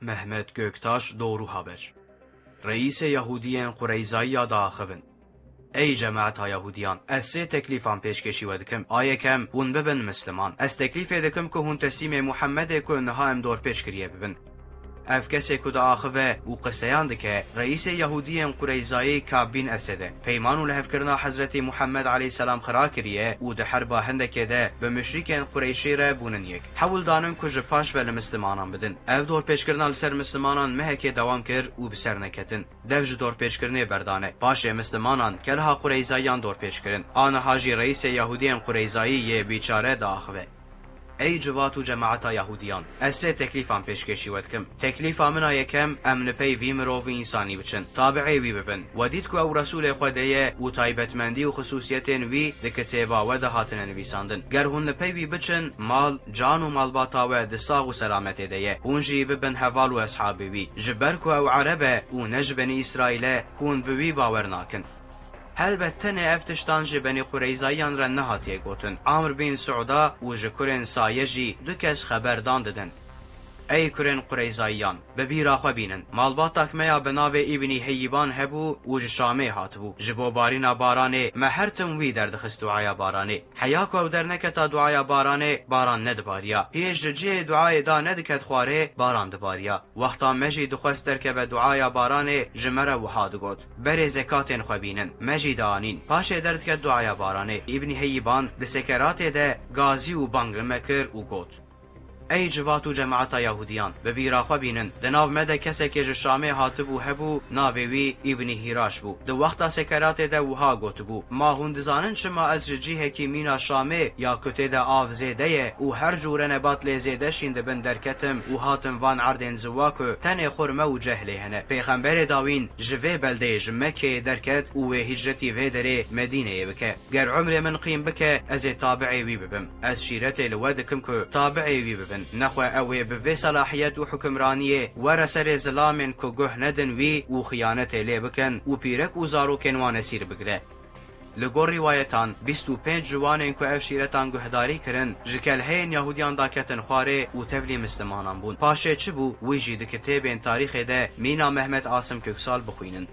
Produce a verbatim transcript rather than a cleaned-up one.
Mehmet Göktaş, Doğru Haber. Reîsê Yahûdiyên Qureyzayî ya diaxivin. Ey cemaeta Yahûdiyan, ez sê teklîfan pêşkêşî we dikim. A yekem, hûn bibin misliman. Ez teklîfê dikim ku hûn teslîmê Muhemmedê ku niha em dorpêç kiriye bibin. Ev kesê ku diaxive û qiseyan dike, reîsê Yahûdiyên Qureyzayî Kab bin Esed e. Peyman û lihevkirina Hezretî Muhammed aleyhisselam xira kiriye û di herba hindekê de bi muşrîkên Qureyşî re bûnin yek. Hewl danin ku ji paş ve li mislimanan bidin. Ev dorpêçkirina li ser mislimanan mehekê dewam kir û bi ser neketin. Dev ji dorpêçkirinê berdane. Paşê mislimanan keleha Qureyzayiyan dorpêç kirin. Aniha jî reîsê Yahûdiyên Qureyzayî yê bîçare diaxive. Ey civat û cemaeta Yahûdiyan, ez sê teklîfan pêşkêşî we dikim. Teklîfa min a yekem, em li pey vî mirov û însanî biçin, tabiê wî bibin. We dît ku ew Resûlê Xwedê ye û taybetmendî û xisûsiyetên wî di kitêba we de hatine nivîsandin. Ger hûn li pey wî biçin, mal, can û malbata we di sax û selametê de ye. Hûn jî bibin heval û eshabê wî. Ji ber ku ew Ereb e û ne ji Benî Îsraîl e, hûn bi wî bawer nakin. Helbet tenê ev tiştan ji Benî Qureyzayiyan re nehatiye gotin. Amr bin Suda û ji kurên Saye jî du kes xeber dan didin. Ey kurên Qureyzayiyan, bi bîra xwe bînin. Malbatak me ya bi navê Îbnî Heyîban hebû û ji Şamê hatibû. Ji bo barîna baranê me her tim wî derdixist duaya baranê. Heya ku ew derneketa duaya baranê, baran nedibariya. Hê ji cihê duayê da nediket xwarê, baran dibariya. Wexta me jî dixwest derkeve duaya baranê, ji me re wiha digot, Berê zekatên xwe bînin. Me jî dianîn. Paşê derdiket duaya baranê. Îbnî Heyîban di sekeratê de gazî û bang li me kir û got, Ey civat û cemaeta Yahûdiyan, bi bîra xwe bînin. Di nav me de kesekê ji Şamê hatibû hebû, navê wî Îbnî Hîraş bû. Di wexta sekeratê de wiha gotibû, Ma hûn dizanin çima ez ji cihekî mîna Şamê ya ku tê de av zêde ye û her cûre nebat lê zêde şîn dibin derketim û hatim van erdên ziwa ku tenê xurme û cehlê hene? Pêxemberê dawîn ji vê beldeyê, ji Mekkeyê derket û wê hîcretî vê derê Medîneyê bike. Ger umrê min qîm bike, ez ê tabiê wî bibim. Ez şîretê li we dikim ku tabiê wî bibin. Nexwe ew ê bi vê selahiyet û hukimraniyê were serê zilamên ku guh nedin wî û xiyanetê lê bikin û pîrek û zarokên wan esîr bigire. Li gor rîwayetan, bîst û pênc ji wanên ku ev şîretan guhdarî kirin, ji kelheyên Yahûdiyan daketin xwarê û tevlî mislimanan bûn. Paşê çi bû, wî jî di kitêbên tarîxê de mîna Mehmet Asim Köksal bixwînin.